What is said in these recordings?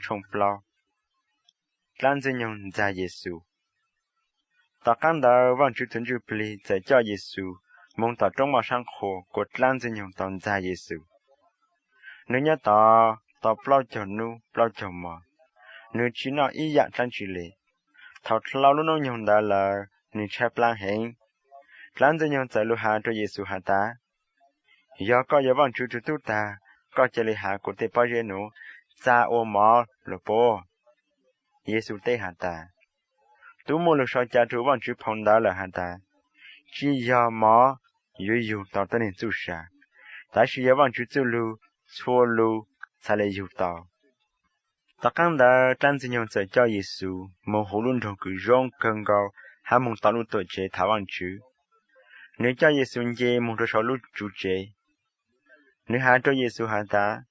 tshooj plaub. Dlaab Ntxwg Nyoog ntxag Yes Xus. Tom qaab ntawd Vaajtswv tug Ntsuj Plig txawm coj Yes Xus moog tom roob moj saab qhua kuas dlaab Ntxwg Nyoog tau ntxag Yes Xus. Nwg nyob tod tau plaub caug nub plaub caug mo, nwg tsi noj ib yaam dlaab tsi le. Thaus dlhau lub noob nyoog ntawd lawm nwg tshaib plaab heev. Dlaab Ntxwg Nyoog txawm lug has rua Yes Xus has tas, Yog koj yog Vaajtswv tug Tub tag, koj ca le has kuas tej pob zeb nuav txag ua mov lug puab. Yes Xus teb has tas, Tub muaj lug sau ca rua Vaajtswv phoo ntawv lawm has tas, tsi yog mov yuav yug tau tuab neeg txuj sa, tab sis yog Vaajtswv txuj lug, txhua lug txhad le yug tau. Tom qaab ntawd dlaab Ntxwg Nyoog txawm coj Yes Xus moog huv lub nroog kws zoo kawg nkaus hab moog tau lub tuam tsev thav Vaajtswv. Nwg coj Yes Xus nce moog rua sau lub tsuv tsev. Nwg has rua Yes Xus has tas,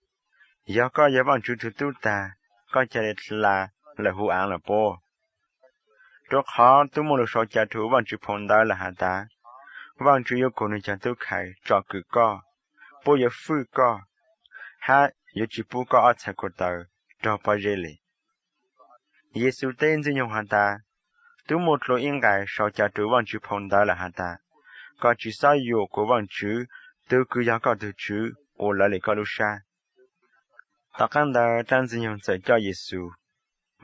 Yog koj yog Vaajtswv tug Tub tag, koj ca le dlha lawm huv aav lawm puab. Rua qhov tub muaj lug sau ca rua Vaajtswv phoo ntawv lawm has tas, Vaajtswv yuav kuas nwg cov tub khais tsom kwm koj, puab yuav fwj koj, hab yuav tsi pub koj ob txhais ko taw raug pob zeb le. Yes Xus teb Ntxwg Nyoog has tas, Tub muaj dlua ib nqai sau ca rua Vaajtswv phoo ntawv lawm has tas, koj tsi xob yuam kuas Vaajtswv tug kws yog koj tug Tswv ua lawv le koj lub sab. Tom qaab ntawd dlaab Ntxwg Nyoog txawm coj Yes Xus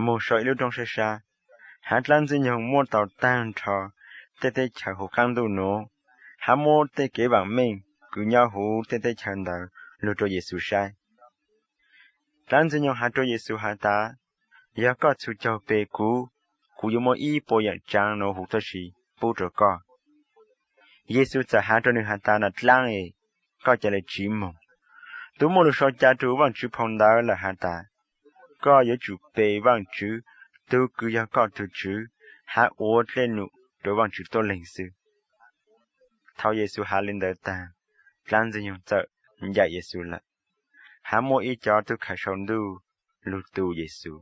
moog sau ib lub roob sab sab, hab dlaab Ntxwg Nyoog muab tau taag nrho tej teb chaws huv qaab ntuj nuav, hab muab tej kev vaam meej kws nyob huv tej teb chaws ntawd lug rua Yes Xus saib. Dlaab Ntxwg Nyoog has rua Yes Xus has tas, Yog koj txhum caug pe kuv, kuv yuav muab ib puas yaam tsaav nuav huv tuab si pub rua koj. Yes Xus txawm has rua nwg has tas, Nas dlaab e, koj ca le tsiv moog. Tub muaj lug sau ca rua Vaajtswv phoo ntawv lawm has tas, koj yuav tsum pe Vaajtswv tug kws yog koj tug Tswv, hab ua dlej num rua Vaajtswv tuab leeg xwb. Thaus Yes Xus has le ntawd tag, dlaab Ntxwg Nyoog txawm ncaim Yes Xus lawm, hab muaj ib cov tub khais sau ntuj lug tu Yes Xus.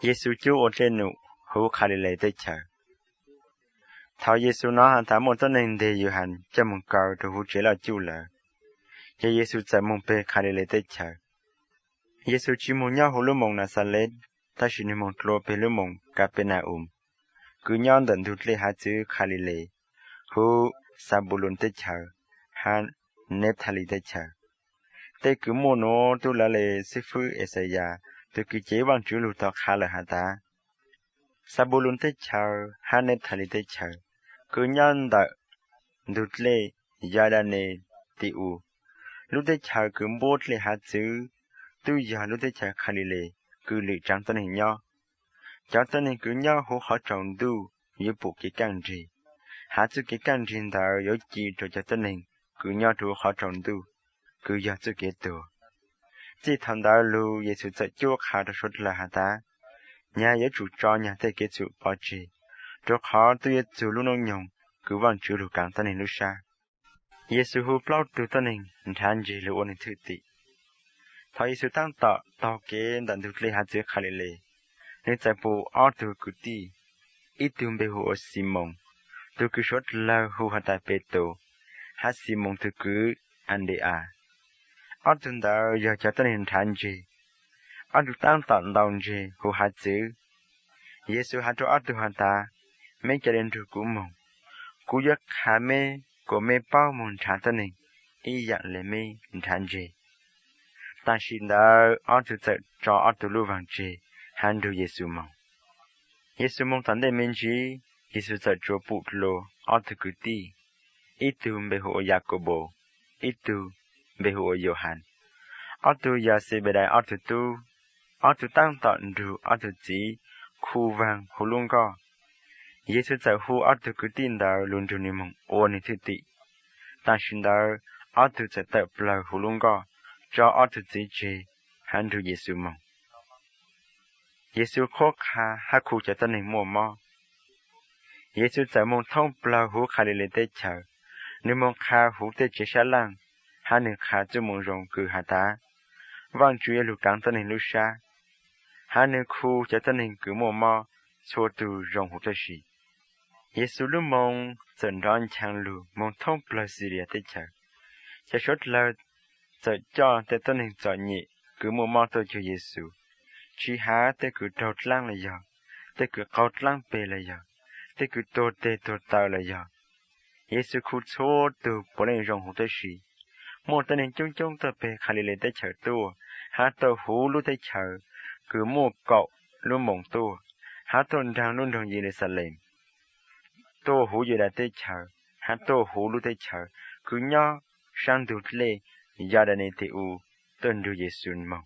Yes Xus cub ua dlej num huv Khas Lis Les teb chaws. Thaus Yes Xus nov has tas muaj tuab neeg nteg Yus Has coj moog kaw rua huv tsev loj cuj lawm, ces Yes Xus txawm moog peg Khas Lis Les teb chaws. Yes Xus tsi moog nyob huv lub moos Nas Xas Les, tab sis nwg moog dlua peg lub moos Kas Pes Nas Us, kws nyob ntawm ntug dlej hav txwv Khas Lis Les, huv Xas Npus Lus teb chaws hab Neb Thas Lis teb chaws. Tej kws muaj nuav tub lawv le xib fwb Es Xas Yas tug kws cev Vaajtswv lug tau qha lawm has tas, Xas Npus Lus teb chaws hab Neb Thas Lis teb chaws, kws nyob ntawm ntug dlej Yas Das Nes Tis Us, lub teb chaws kws npuab dlej hav txwv, tub yog lub teb chaws Khas Lis Les kws lwm tsaav tuab neeg nyob. Cov tuab neeg kws nyob huv qhov tsaus ntuj yuav pum kev kaaj nrig, hab txuj kev kaaj nrig ntawd yuav ci rua cov tuab neeg kws nyob rua huv qhov tsaus ntuj, kws yog txuj kev tuag. Txij thaus ntawd lug Yes Xus txawm cub qha rua suav dlawg has tas, nyag yuav tsum tso nyag tej kev txhum pov tseg, rua qhov tub yuav txug lub noob nyoog kws Vaajtswv lug kaav tuab neeg lub sab. Yes Xus hu plaub tug tuab neeg nrhav ntseg lug ua nwg thwj tim. Thaus Yes Xus taab tom taug kev ntawm ntug dlej hav txwv Khas Lis Les, nwg txawm pum ob tug kwv tij, ib tug npe hu ua Xis Moos, tug kws suav dlawg hu has tas Pes Tus, hab Xis Moos tug kwv As Ntes As. Ob tug ntawd yog cov tuab neeg nrhav ntseg. Ob tug taab tom ntaus ntseg huv hav txwv. Yes Xus has rua ob tug has tas, meb ca le nrug kuv moog, kuv yuav qha meb kuas meb paub moog nrhav tuab neeg ib yaam le meb nrhav ntseg. Tam sim ntawd ob tug txawm tso ob tug lub vaag tseg hab nrug Yes Xus moog. Yes Xus moog tom ntej me ntsis, Yes Xus txawm tsuas pum dlua ob tug kwv tij, ib tug npe hu ua Yas Kaus Npos, ib tug npe hu ua Yauhas. Ob tug yog Xes Npes Dais ob tug tub. Ob tug taab tom nrug ob tug txiv khu vaag huv lub nkoj. Yes Xus txawm hu ob tug kwv tij ntawd lug nrug nwg moog ua nwg thwj tim. Tam sim ntawd ob tug txawm tawm plawg huv lub nkoj, tso ob tug txiv tseg hab nrug Yes Xus moog. Yes Xus qhuab qha hab khu cov tuab neeg muaj mob. Yes Xus txawm moog thoob plawg huv Khas Lis Les teb chaws. Nwg moog qha huv tej tsev sab laaj, hab nwg qha txuj moo zoo kws has tas, Vaajtswv yuav lug kaav tuab neeg lub sab, hab nwg khu cov tuab neeg kws muaj mob txhua tug zoo huv tuab si. Yes Xus lub moo txawm nrov nchaang lug moog thoob plawg Xis Li As teb chaws. Cov suav dlawg txawm coj tej tuab neeg txom nyem kws muaj mob tuaj cuag Yes Xus. tsis has tej kws raug dlaab los yog tej kws qaug dlaab peg los yog tej kws tuag teg tuag taw los yog, Yexus khu txhua tug puav leej zoo huv tib si. Muaj tej neeg coob coob tuaj peg Khaliles teb chaws tuaj, hab tuaj huv lub teb chaws kws muaj kaum lub moos tuaj, hab tuaj nraag lub nroog Yeluxalees, tuaj huv Yudas teb chaws, hab tuaj huv lub teb chaws kws nyob saab ntug dlej Yadanes tes u tuaj nrug Yexus moog.